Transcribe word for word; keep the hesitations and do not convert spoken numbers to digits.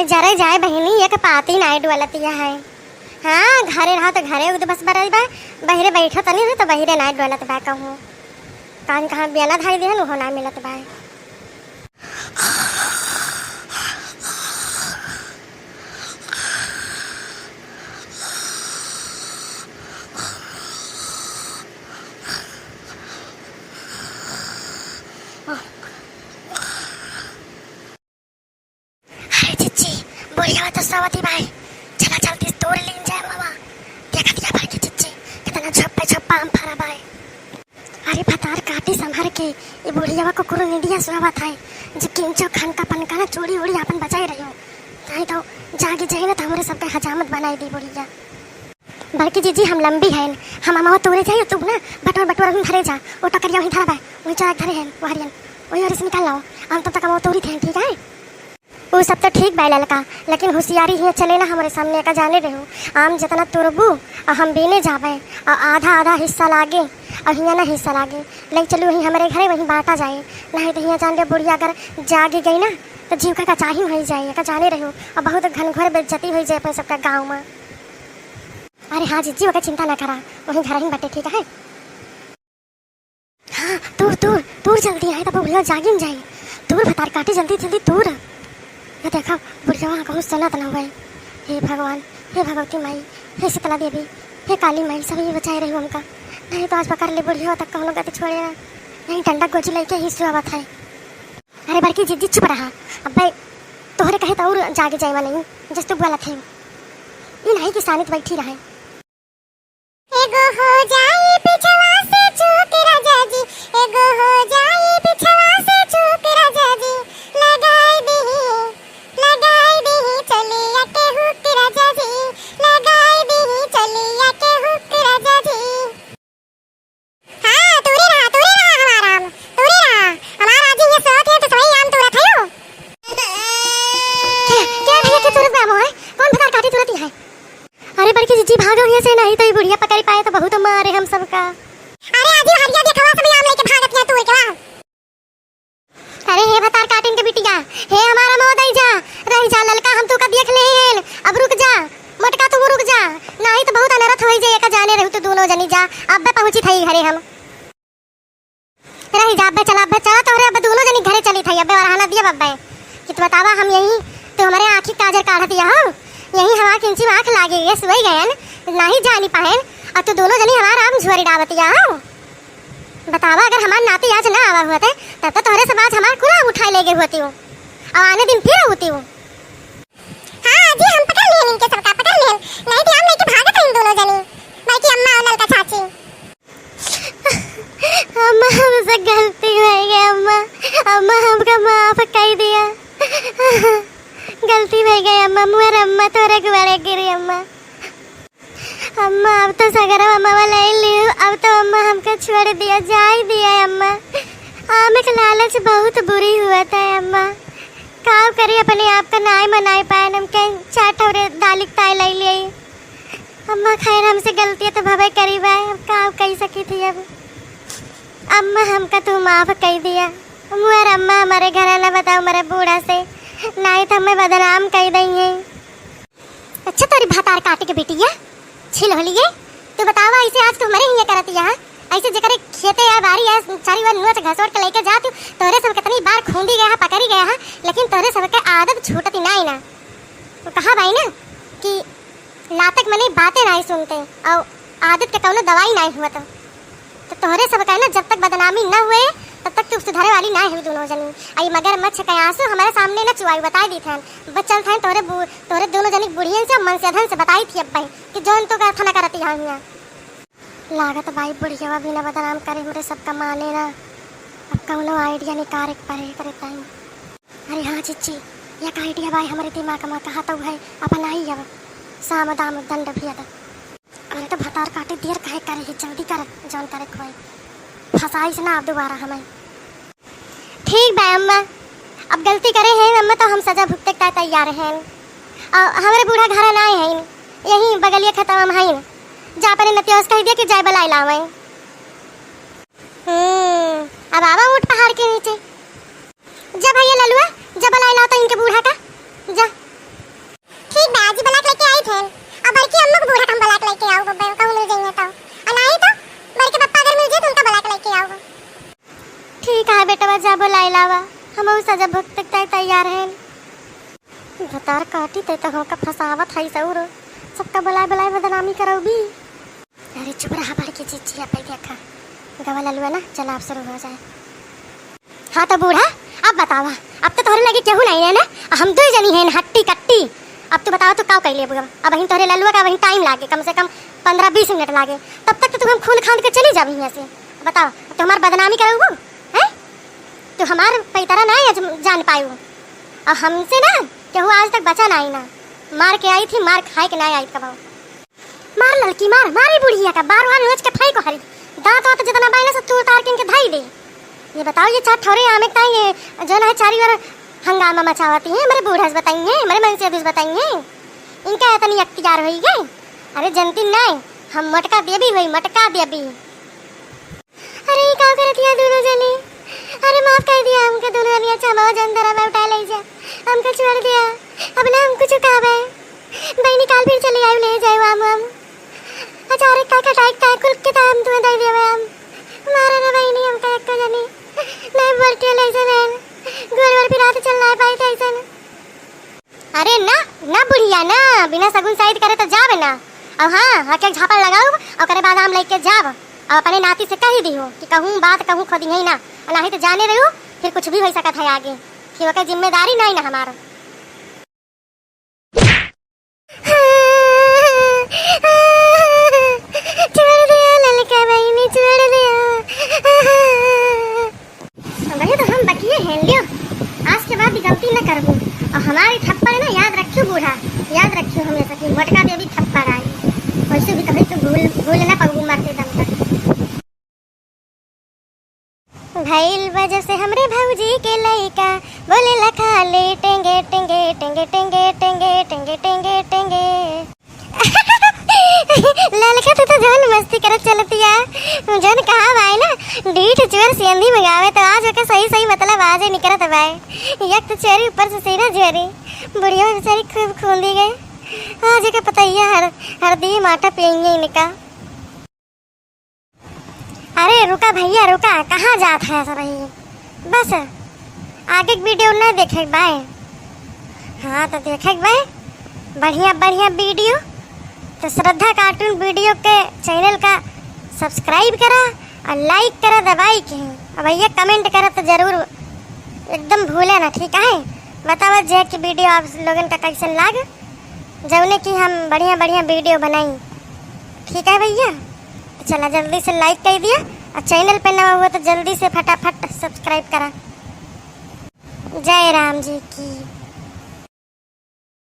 जरे जाए बहिनी, एक पाती नाय डोलतिया है। हाँ, घरे रहा तो घरे उद बस बरई बा, बहिरे बैठो तनी ना तो बहिरे नाय डोलत बा कहूँ। कान कहाँ बेला धाई देहन, उहो नाय मिलत बा। अरे जिज्जी, बुढ़िया तो सवती बाय। चला जल्दी तोड़ लीन जाए मामा। देखत या बाय के जिज्जी, कितना झप्पे झप्पा आम फरा बाय। अरे भतार काटी संभर के, ये बुढ़िया को कुरु निंदिया सुहावत है। जो किंचो खनका पनका ना चूड़ी उड़ी आपन बचाए रहियो। नहीं तो जागे जाए ना तो हमरे सबके हजामत बनाई दी बुढ़िया। बड़की जीजी, हम लंबी हैं, हम अमवा तोड़े जाई, तू ना बटोर बटोर वहीं धरे जा, वो टकरिया वहीं धरा बा, वहीं चौराहे धरे हैं, वहरियन, वहीं ओर से निकाल लाओ, हम तब तक अमवा तोड़ी थे, ठीक है? उ सब तो ठीक बा ललका, लेकिन होशियारी हियाँ चले ना हमरे सामने, का जाने रहू, आम जितना तोड़बू और हम बीने जाबे, और आधा आधा हिस्सा लागे और हियाँ ना हिस्सा लागे, ले चलू वहीं हमरे घरे, वहीं बांटा जाए, नहीं तो हियाँ जान ले बुढ़िया अगर जागी गई ना तो जीव का कचाही हो जाए, का जाने रहू, और बहुत घनघोर बेइज्जती हो जाए अपने सबका गाँव में। अरे हाँ जीजी, ओकर चिंता ना करा, वहीं घर ही बटे, ठीक है? हाँ, तूर, तूर, तूर जल्दी आए, तब बुढ़िया जागिन जाए। तूर भतार काटी, जल्दी, जल्दी तूर। ये देखा, बुढ़िया वहाँ कहूँ सुनत ना हुए। हे भगवान, हे भगवती माई, हे शीतला देवी, हे काली माई, सभी बचाए रही हमका। नहीं तो आज पकड़ ले बुढ़िया, तक कौनो गति छोड़े ना। यहीं डंडा गोजी लेके ही सुआवत है। अरे बड़की जीजी, चुप रहा। अब्बे, तोहरे कहे तो और जागे जाए वाला नहीं, जस तू बोलत है। ई नहीं कि शांत बैठी रहे। एगो हो जाई पिछवा से चूक राजा जी, एगो हो जाई पिछवा से चूक राजा जी, लगाई दीही, लगाई दीही चलिया के हुक राजा जी, लगाई दीही चलिया के हुक राजा जी। हाँ, तूरे रहा, तूरे रहा हमार आम, तूरे रहा। हमार आजी ये सोत है तो सही आम तूरत है। क्या, क्या भैया, क्या तूरत बा मोए? कौन भतार काटी तूरत है? अरे बड़की जीजी, भागो हियाँ से, नहीं तो ये बुढ़िया पकड़ पाए तो बहुत मारे हम सबका। अरे आजी, हरिया देखवा, सभी आम लेके भागत है तूर के बा। अरे हे भतार काटिन के बिटिया, हे हमारा मो दई जा, रही जा ललका, हम तू का देख ले हैं, अब रुक जा, मोटका तू रुक जा, नहीं तो बहुत अनरथ होई जाए, का जाने रहू तू दोनों जनी जा, अब्बे पहुँची थई घरे हम। रही जा, अब्बे चला, अब्बे चला, तोहरे अब्बे दोनों जनी घरे चली थई, अब्बे वरहाना दिया अब्बे। कि तू बतावा हम यहीं, तू हमारे आँखी काजर काढ़त या हो, यहीं हमार किंची आँख लागे गए, सोई गयन, नहीं जानी पाएन, और तू दोनों जनी हमार आम झुआरी डावत या हो। बतावा, अगर हमार नाती आज ना आवा होते, तब तो तोहरे सब आज हमार कुला उठाए ले गए होती हो, और आने दिन फिर होती हो। हाँ आजी, हम पकड़ लेन इनके सबका, पकड़ लेन, नहीं तो हम लेके भागत हैं इन दोनों जनी, बल्कि अम्मा और ललका चाची। अम्मा, हमसे गलती हो गई अम्मा, अम्मा हमका माफ कर दिया, गलती हो गई अम्मा, मुअर अम्मा तोरे गुआरे गिरी अम्मा। अम्मा, अब तो सगरा अम्मा वाला ले लियो, अब तो अम्मा हमका छोड़ दिया, जाए दिया अम्मा। आम के लालच बहुत बुरी हुआ था अम्मा, का करी, अपने आप का नाय मनाए पाए, हमके चार ठौरे दालिक ताय ले लिए। अम्मा, खैर, हमसे गलती तो भवे करी बा, अब का कही सकी थी अब। अम्मा, हमका तू माफ कई दिया। मुअर अम्मा, हमारे घर ना बताओ, हमारे बूढ़ा से, नहीं तो हमें बदनाम कई दई है। अच्छा, तोरी भतार काटी के बिटिया, छिल हो लिए। तू बतावा, ऐसे आज तू हमारे हियाँ करत यहाँ, ऐसे जेकरे खेते या बारी या चारी ओर नोच घसोट के लेके जात, तोहरे सब कितनी बार खूंदी गया है, पकड़ी गया है, लेकिन तोहरे सब के आदत छूटती नाई ना। वो कहा भाई ना कि लातक मने बातें नाई सुनते और आदत के कौनो दवाई नाई हुआ तो। तो तोहरे सब का ना जब तक बदनामी न हुए तब तक तू सुधरे वाली ना हुई दोनों जनी। आई मगरमच्छ के आंसू हमारे सामने न चुआई, बताई दी थन। बचल थन तोहरे बू-, तोहरे दोनों जनी बुढ़ियन से, मन से, धन से बताई थी अब्बे कि जौन तो का था ना करती यहाँ हियाँ। लागत बाई बुढ़िया बिना बदनाम करे हमरे सबका माने ना। अब कौनो आइडिया निकारे के पड़े करे ताई। अरे हाँ जिज्जी, एक आइडिया बाई हमरे दिमाग में, कहा तो है अपन आई अब। साम दाम दंड भेद। अरे तो भतार काटे देर काहे करे है, जल्दी कर, जौन करे के होई। फंसाई से ना अब दोबारा हमें। ठीक बा अम्मा, अब गलती करे हैं अम्मा तो हम सजा भुगते के तैयार हैं। और हमरे बूढ़ा घरे ना आए हैं, यही बगलिए खेतवा में हैं। जा अपने नतिया से कह दिया कि जाए बलाई लावे। हम्म, अब आवा ऊँट पहाड़ के नीचे। जा भैया ललुआ, जा बलाई लाओ तो इनके बूढ़ा का, जा। लावा, हमहू सजा भुगते तै तैयार हैं। भतार काटी तै तो हमका फंसावत है सौर, सबका बुलाए बुलाए बदनामी करौबी। अरे चुप रहा, बड़की चिचिया पे देखा, गवा ललुआ ना, चला अब शुरू हो जाए। हाँ तो बूढ़ा, अब बतावा, अब तो तोहरे लगे केहू नहीं है ना, हम दुई जनी हैं हट्टी कट्टी। अब तू बतावा, तू का कइ लेबू? अब अबहिन तोहरे ललुआ का अबहिन टाइम लागे, कम से कम पन्द्रह बीस मिनट लागे, तब तक तो तू हम खून खान के चली जाबी यहाँ से। बतावा, अब तो हमार बदनामी करबू, हैं? तू हमार पैतरा ना आज जान पायू, और हमसे ना केहू आज तक बचा नहीं ना, मार के आई थी, मार खाए के ना आई कबहू। मार ललकी, मार, मार ई बुढ़िया का, बार बार नोच के फाई को हरी। दांत वांत जितना बाइला सब तोड़ तार के इनके धाई दे। ये बताओ, ये चार ठौरे आमे ताई ये जो ना है चारी ओर हंगामा मचावती हैं, मेरे बूढ़ा से बताइए, मेरे मनसेधू से बताइए, इनका इतनी अख्तियार होई गई। अरे जनती नहीं, हम मटका देबी होई, मटका देबी। अरे, ई का करत हिया दुनो जनी? अरे, माफ कर दिया हमके दुनो जनी, अच्छा, हम जन धरा में उठा ले जा, हमके छोड़ दिया, अब ना हम कुछ खाबे। बहिनी, काल फिर चली आयु, ले जायु आम, आम। अचार का खटाई का कुल के तो हम तुम्हें दे देवे हम। मारे ना बहिनी, हमका एक जनी, नहीं बोल के ले जा बहन, गोल गोल फिरात चल ना पाई थे ऐसे। अरे ना, ना बुढ़िया ना, बिना सगुन साइत करे तो जाबे ना। अब हाँ, हके झापड़ लगाऊ, ओकरे बाद आम लेके जाब। अब अपने नाती से कही दिहो कि कहूँ बात कहूँ खोदी है ना, नाहीं तो जाने रहो, फिर कुछ भी हो सकत है आगे, फिर ओकर जिम्मेदारी नहीं ना हमार। छोड़ दिया ललका बहिनी, छोड़ दिया। भैया, तो हम बकिए हैं, लियो, आज के बाद ई गलती न करबू। और हमारी थप्पड़ ना याद रखियो बूढ़ा, याद रखियो, हमेशा की मोटका देवी थप्पड़ आई, वैसे भी कभी तो भूल, भूल ना पाबू मरते दम तक। भइल वजह से हमरे भौजी के लइका बोले ला खाली टेंगे, टेंगे, टेंगे। ललका, तू तो जौन मस्ती करत चलतिया, जौन कहा बाय ना, डीठ चोर सेंधी मंगावे, तो आज ओकर सही सही मतलब आजे निकरत बाय। एक तो चोरी, ऊपर से सीना चोरी, बुढ़िया बेचारी खूब खूंदी गई। आज एकर पतैया हर, हरदी माठा पियेंगे इनका। अरे रुका भैया रुका, कहाँ जात है सब ही? बस आगे के video न देखे के बाय। हाँ तो देखे के बाय बढ़िया बढ़िया video, तो श्रद्धा cartoon video के channel का subscribe करा और like करा दबाई के। और भैया comment करा तो जरूर एकदम भूले ना, ठीक है? बतावा जे कि video आप लोगन का कैसन लाग, जौने कि हम बढ़िया बढ़िया video बनाई, ठीक है भैया? तो चला जल्दी से like कर दिया और channel पे नवा हुआ तो जल्दी से फटाफट subscribe करा। जय राम जी की।